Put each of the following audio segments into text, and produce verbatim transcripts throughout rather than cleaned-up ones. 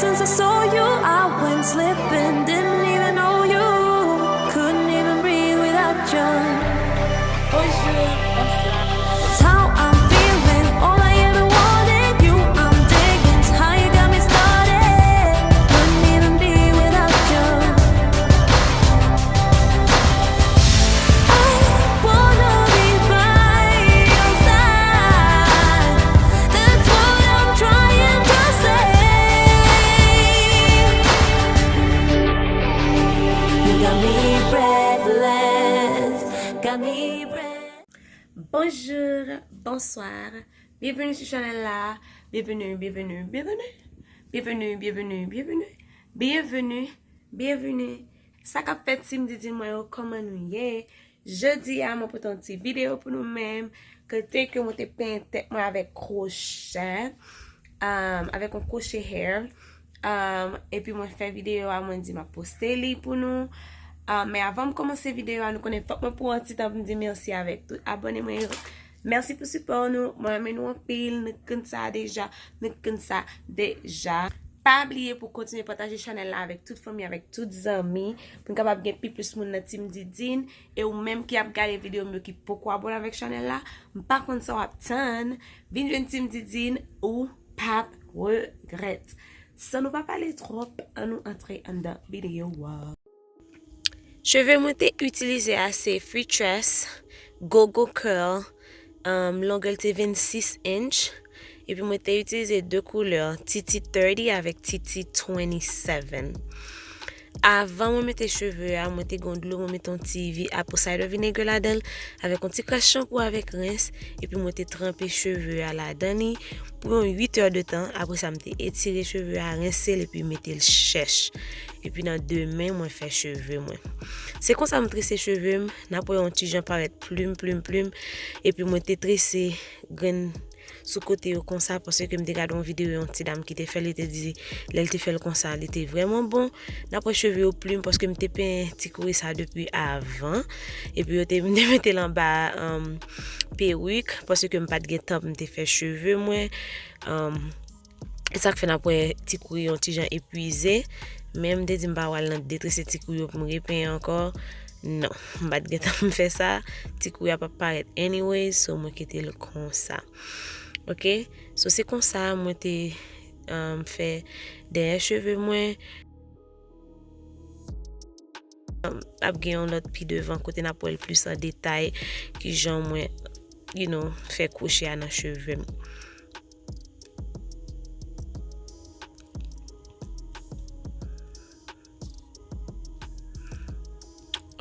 Since I saw you, I went slipping, didn't even know you, couldn't even breathe without you. Bonjour, bonsoir. It's how I'm feeling, all I ever wanted, you I'm digging, how you got me started, couldn't even be without you. I wanna be by your side. That's what I'm trying to say. You got me breathless, got me breathless. Bonjou, bonswa. Byenveni sou chanèl la. Byenveni, byenveni, byenveni. Byenveni, byenveni, byenveni. Byenveni, byenveni. Sa k ap fèt, Team Didine mwen yo, kòman nou ye? Jodi a, mwen pote yon ti videyo pou nou menm, kote ke mwen te penyen tèt mwen avèk kwochè, um, avèk yon kwochè hair. Um, epi mwen fè videyo a, mwen di m ap poste li pou nou. Um, men avan m kòmanse videyo a, nou konnen fòk mwen pran yon ti tan pou m di mèsi avèk tout abòne mwen yo. Mèsi pou sipò nou. Mwen renmen nou anpil. Nou konn sa deja. Nou konn sa deja. Pa bliye pou kontinye pataje chanèl la avèk tout fanmi, avèk tout zanmi, pou n kapab gen pi plis moun nan Team Didine. E ou menm ki ap gade videyo m yo ki poko abòne avèk chanèl la, m pa konn sa w ap tann, vin jwenn Team Didine, ou p ap regrèt. San nou pa pale twòp, ann nou antre anndan videyo a. Cheve mwen te itilize a se Freetress Go Go Curl, um, longè l te vennsis inch. Epi mwen te itilize de koulè, T T thirty avèk T T twenty-seven. Avan mwen mete cheve a, mwen te gen yon dlo, mwen mete yon ti vi apple cider vinegar ladan l, avèk yon ti kras chanpou avèk rens, epi mwen te tranpe cheve a ladan li pou yon uit è de tan. Apre sa, m te etire cheve a, rense l, epi mete l chèch. Epi nan demen, mwen fè cheve mwen. Se konsa m trese cheve m, n ap wè yon ti jan parèt plim, plim, plim. Epi mwen te trese grenn sou kote yo konsa, paske m te gade yon videyo yon ti dam ki te fè l, li te di lè l te fè l konsa, li te vrèman bon. N ap wè cheve yo plim, paske m te penyen ti kouri sa depi avan. Epi yo te, m te mete l anba, um, perik, paske m pa t gen tan pou m te fè cheve mwen. Um, e sa k fè n ap wè ti kouri yon ti jan epwize. Men m te di m pa pral nan detrese ti kouri yo pou m repenyen ankò. Non, m pa t gen tan pou m fè sa. Ti kouri a p ap parèt anyway, so mwen kite l konsa. Ok? So se konsa mwen te, um, fè dèyè cheve mwen. Um, ap gen yon lòt pi devan kote n ap wè l plis an detay kijan mwen, you know, fè kwochè a nan cheve m.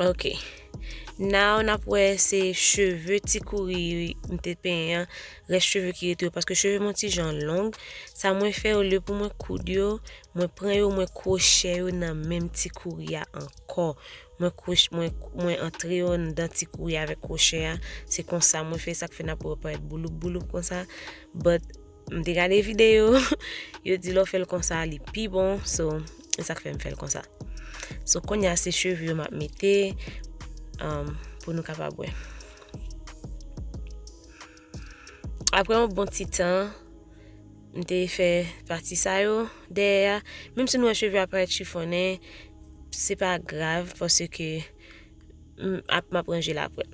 Ok. Now, n ap wè se cheve ti kouri m te penyen an, rès cheve ki rete yo, paske cheve m yon ti jan long. Sa mwen fè, olye pou mwen koud yo, mwen pran yo, mwen kwochè yo nan menm ti kouri a ankò. Mwen kwoch-, mwen, mwen antre yo anndan ti kouri avèk kwochè a. Se konsa mwen fè, sa k fè n ap wè yo parèt bouloup, bouloup konsa. But, m te gade videyo, yo di lè w fè l konsa, li pi bon. So, e sa k fè m fè l konsa. So, kounye a, se cheve yo m ap mete, um, pou nou kapab wè. Apre yon bon ti tan, m te fè pati sa yo dèyè a. Menm si nou wè cheve a parèt chifonnen, se pa grav, paske m ap, m ap ranje l apre.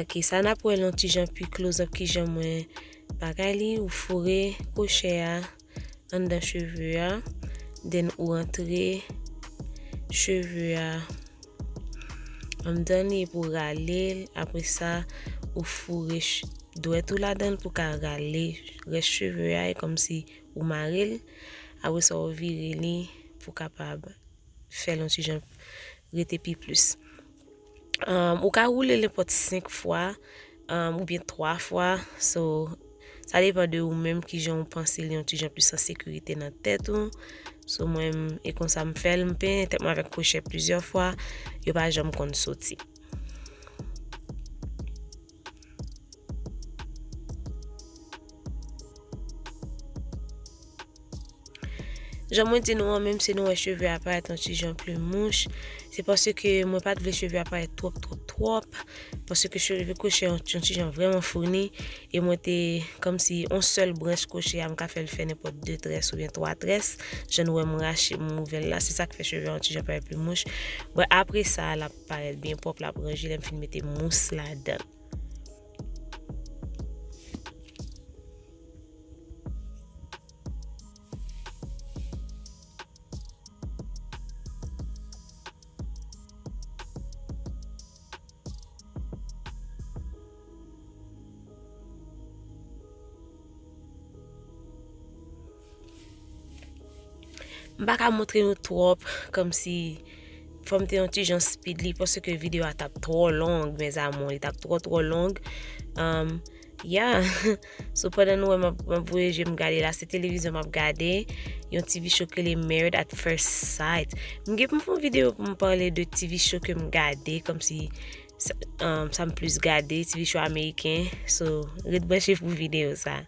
Ok, sa n ap wè l yon ti jan pi close up kijan mwen bagay li, ou foure kwochè a anndan cheve a, then ou antre cheve a anndan li epi w rale l, apre sa ou foure ch-, dwèt ou ladan l pou ka rale rès cheve a, e kòmsi ou mare l, apre sa ou vire li pou kapab fè l yon ti jan rete pi plis. Um, ou ka woule l nenpòt senk fwa, um, oubyen twa fwa. So, sa depann de ou menm kijan ou panse li yon ti jan plis an sekirite nan tèt ou. So, mwen, e konsa m fè l, m penyen tèt mwen avèk kwochè plizyè fwa, yo pa janm konn soti. Jan mwen di nou an, menm si nou wè cheve a parèt yon ti jan pli mouch, se paske mwen pa t vle cheve a parèt twòp, twòp, twòp, paske cheve kwochè yon, yon ti jan vrèman founi, e mwen te, kòmsi yon sèl branch kwochè a, m ka fè l fè nenpòt de très oubyen twa très, jan nou wè m rache, m ouvè l la, se sa k fè cheve a yon ti jan parèt pli mouch. Bon, apre sa, l ap parèt byen pwòp, l ap ranje lè m fin mete mous ladan l. M pa ka montre nou twòp, kòmsi fò m te yon ti jan speed li, paske videyo a t ap twò long, mes amours, li t ap twò, twò long. Um, yeah. So, pandan nou wè m ap, m ap voye je m gade la, se televizyon m ap gade, yon T V show ki rele Married at First Sight. M gen pou m fè yon videyo pou m pale de T V show ke m gade, kòmsi sa, um, sa m plis gade, T V show ameriken. So, ret branche pou videyo sa.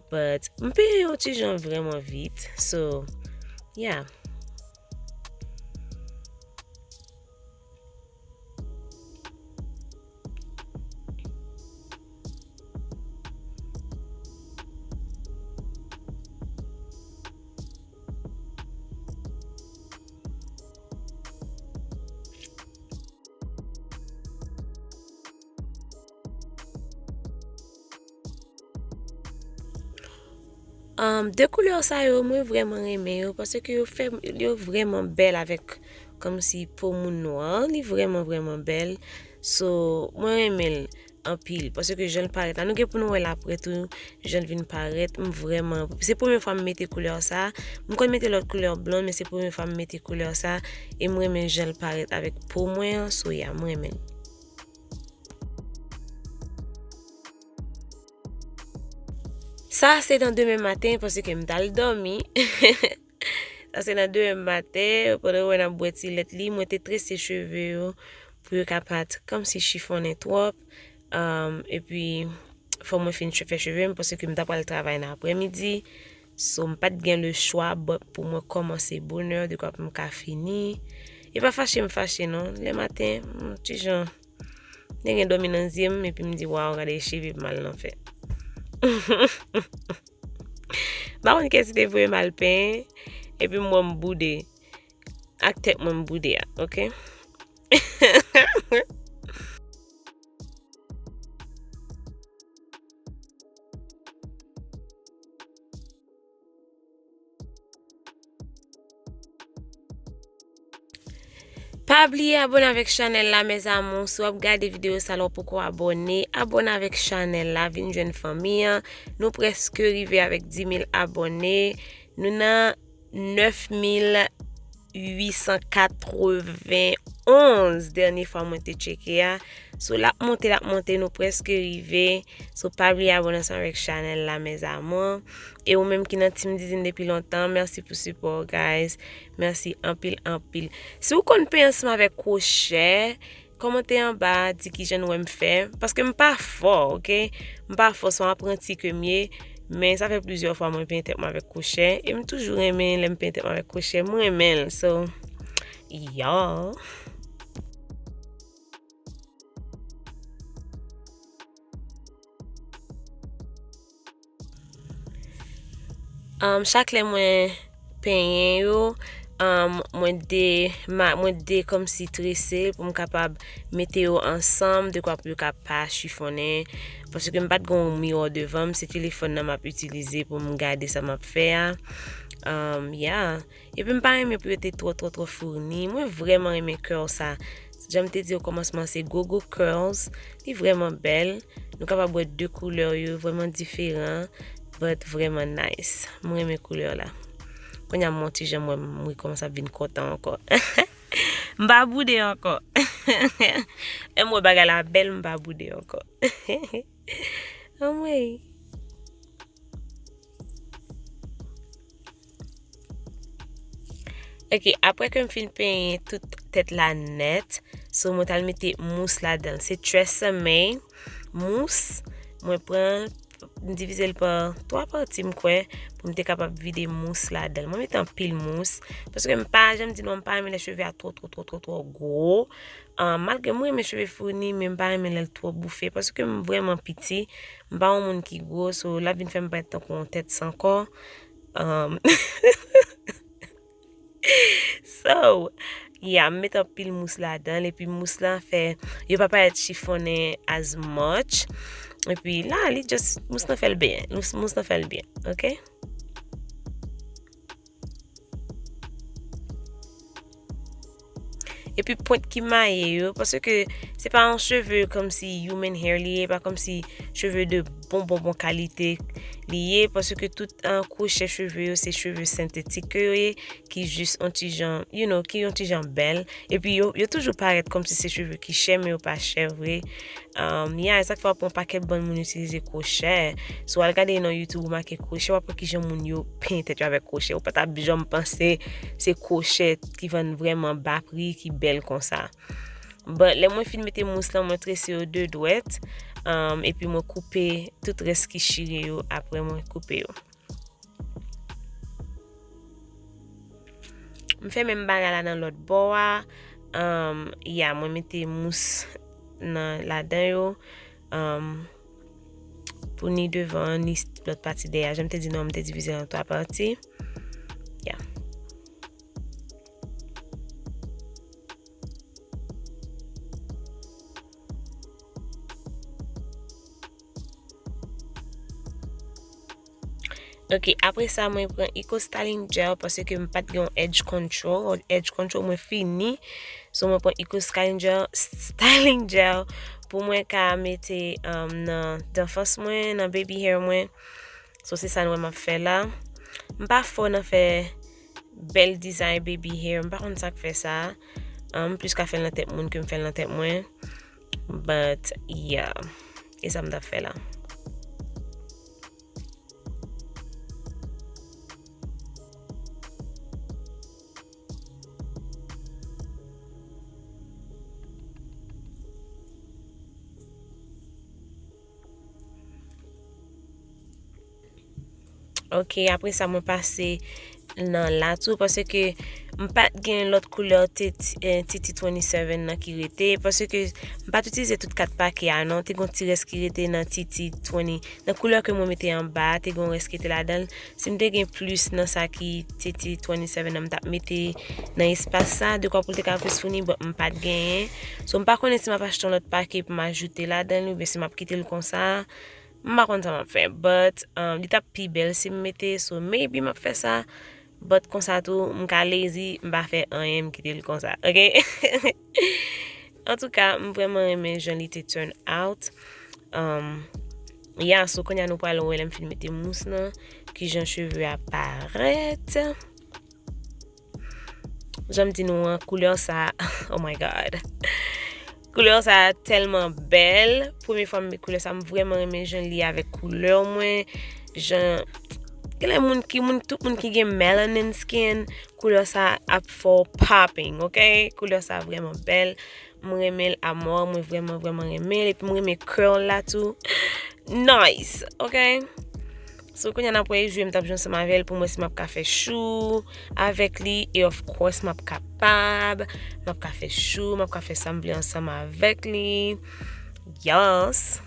But, m peye yon ti jan vrèman vit. So, yeah. Um, de koulè sa yo, mwen vrèman renmen yo, paske yo fè, yo vrèman bèl avèk, kòmsi po moun nwa, li vrèman, vrèman bèl. So, mwen renmen l anpil, paske jan l parèt la, nou gen pou nou wè l apre tou, jan l vin parèt, m vrèman, se premye fwa m mete koulè sa, m konn mete lòt koulè blonn, men se premye fwa m mete koulè sa, e m renmen jan l parèt avèk po mwen an, so yeah, m renmen l. Sa se nan demen maten, paske m t al dòmi. Sa se nan demen maten, pandan w wè n ap bwè ti lèt li, mwen te trese cheve yo pou yo ka pa t kòmsi chifonnen twòp. Um, epi, fò mwen fin che-, fè cheve m, paske m ta pral travay nan aprèmidi. So, m pa t gen le chwa, but pou mwen kòmanse bonè, dekwa pou m ka fini. E pa fache m fache, non. Lè maten, m ti jan, m te gen dòmi nan zye m, epi m di, "Waw, gade cheve m al nan fè." M pa konn kiyès ki te voye m al penyen, epi m wè m boude. Ak tèt mwen m boude a, oke? Pa bliye abòne avèk chanèl la, mes amours. Si w ap gade videyo sa la, w poko abòne, abòne avèk chanèl la, vin jwenn fanmi an. Nou prèske rive avèk dis mil abòne. Nou nan nèf mil uit san katreven onz, dènye fwa mwen te tcheke a. So, l ap monte, l ap monte, nou prèske rive. So, pa bliye abòne ansanm avèk chanèl la, mes amours. E ou menm ki nan Team Didine depi lontan, mèsi pou sipò w, guys. Mèsi anpil, anpil. Si w konn penyen ansanm avèk kwochè, kòmante anba, di kijan w wè m fè. Paske m pa fò, oke? M pa fò, se yon apranti ke m ye. Men sa fè plizyè fwa mwen penyen tèt mwen avèk kwochè. E m toujou renmen lè m penyen tèt mwen avèk kwochè. M renmen l. So, yeah. Um, chak lè mwen penyen yo, um, mwen de, ma, mwen de kòmsi trese pou m kapab mete yo ansanm, dekwa pou yo ka pa chifonnen. Paske m pa t gen yon miwa devan m, se telefòn nan m ap itilize pou m gade sa m ap fè a. Um, yeah. Epi m pa renmen pou yo te twò, twò, twò founi. Mwen vrèman renmen curl sa. Jan m te di okòmansman, se Gogo Curls. Li vrèman bèl. Nou kapab wè de koulè yo, vrèman diferan, but vrèman nice. Mwen renmen koulè la. Kounye a m wè yon ti jan mwen, m rekòmanse ap vin kontan ankò. M pa boude ankò. Lè m wè bagay la bèl, m pa boude ankò. Anmwey. Ok, apre ke m fin penyen tout tèt la nèt, so mwen t al mete mous ladan l. Se Tresemme mous, mwen pran l, m divize l pa twa pati, m kwè, pou m te kapab vide mous ladan l. Mwen mete anpil mous, paske m pa, jan m di nou, m pa renmen lè cheve a twò, twò, twò, twò, twò gwo. Ah, malgre mwen renmen cheve founi, men m pa renmen lè l twò boufe, paske m vrèman piti, m pa yon moun ki gwo, so l ap vin fè m parèt tankou yon tèt san kò. Um, so, yeah, m met anpil mous ladan l, epi mous lan fè yo pa parèt chifonnen as much. Epi la, li just, mous lan fè l byen. Mous, mous lan fè l byen, oke? Epi pwent ki maye yo, paske se pa yon cheve kòmsi human hair li ye, pa kòmsi cheve de bon, bon, bon kalite li ye, paske tout, ah, kwochè cheve yo, se cheve sentetik ke yo ye, ki jis yon ti jan, you know, ki yon ti jan bèl. Epi yo, yo toujou parèt kòmsi se cheve ki chè, men yo pa chè vre. Um, yeah, e sa k fè w ap wè yon pakèt bann moun itilize kwochè. Si w al gade nan YouTube, ou make kwochè, w ap wè kijan moun yo penyen tèt yo avèk kwochè. Ou pa t ap janm panse se kwochè ki vann vrèman ba pri, ki bèl konsa. But lè mwen fin mete mous lan, mwen trese yo de dwèt, um, epi mwen koupe tout rès ki chire yo, apre mwen koupe yo. M fè menm bagay la nan lòt bò a. Um, ya, mwen mete mous nan, ladan yo. Um, pou ni devan, ni s-, lòt pati dèyè a. Jan m te di nou, m te divize l an twa pati. Ya. Ok, apre sa, mwen pran Eco Styling Gel paske m pa t gen yon edge control. Edge control mwen fini. So, mwen pran Eco Styling Gel, Styling Gel pou mwen ka mete, um, nan danfans mwen, nan baby hair mwen. So, se sa nou wè m ap fè la. M pa fò nan fè bèl dizay baby hair. M pa konn sa k fè sa. Um, m plis ka fè l nan tèt moun ke m fè l nan tèt mwen. But, yeah. E sa m t ap fè la. Ok, apre sa, mwen pase nan la tou, paske m pa t gen lòt koulè T T, eh, T T twenty-seven nan ki rete, paske m pa t itilize tout kat pake a, non. Te gen yon ti rès ki rete nan T T twenty, nan koulè ke mwen mete anba a, te gen yon rès ki te ladan l. Si m te gen plis nan sa ki T T twenty-seven nan, m t ap mete nan espas sa, dekwa pou l te ka plis founi, but m pa t genyen. So, m pa konnen si m ap achte yon lòt pake pou m ajoute ladan l, oubyen si m ap kite l konsa. M pa konn sa m ap fè, but, um, li t ap pi bèl si m mete, so maybe m ap fè sa, but konsa tou, m ka lazy, m pa fè anyen, m kite l konsa, ok? Antouka, m vrèman renmen jan li te turn out. Um, yeah, so kounye a nou pral wè lè m fin mete mous lan, kijan cheve a parèt. Jan m di nou an, koulè sa, oh my God. Koulè sa tèlman bèl. Premye fwa m met koulè sa, m vrèman renmen jan l ye avèk koulè mwen. Jan, gen lè moun ki, moun, tout moun ki gen melanin skin, koulè sa ap fè w popping, ok? Koulè sa vrèman bèl. Mwen renmen l amò, mwen vrèman, vrèman renmen l. Epi mwen renmen curl la tou. Nice, ok? So, kounye a n ap wè jwe m t ap jwe ansanm avè l pou m wè si m ap ka fè chou avèk li. E of course, m ap kapab. M ap ka fè chou, m ap ka fè sa m vle ansanm avèk li. Yes.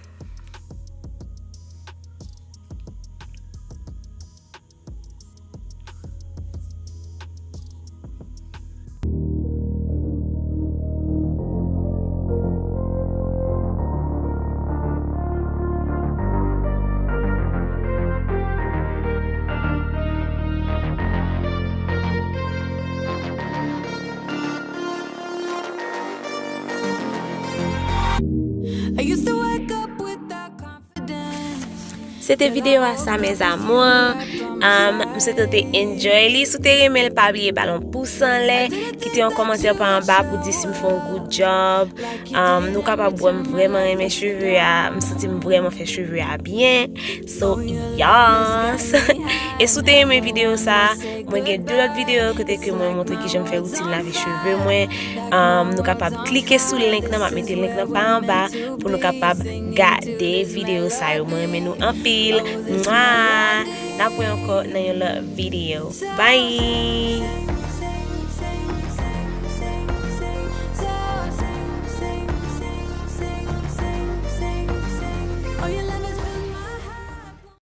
I used to wake up with that confidence. Se te videyo a sa, mes amours. Um, m swete w te enjoy li. Si w te renmen l, pa bliye ba l yon pous anlè. Kite yon kòmantè pa anba pou di si m fè yon good job. Um, nou kapab wè m vrèman renmen cheve a. M santi m vrèman fè cheve a byen. So, yes. E si w te renmen videyo sa, mwen gen de lòt videyo kote ke mwen montre kijan m fè woutin lave cheve mwen. Um, nou kapab klike sou link nan, m ap mete link nan pa anba pou nou kapab gade videyo sa yo. Mwen renmen nou anpil. Mwa! N ap wè ankò nan yon lòt videyo. Bye!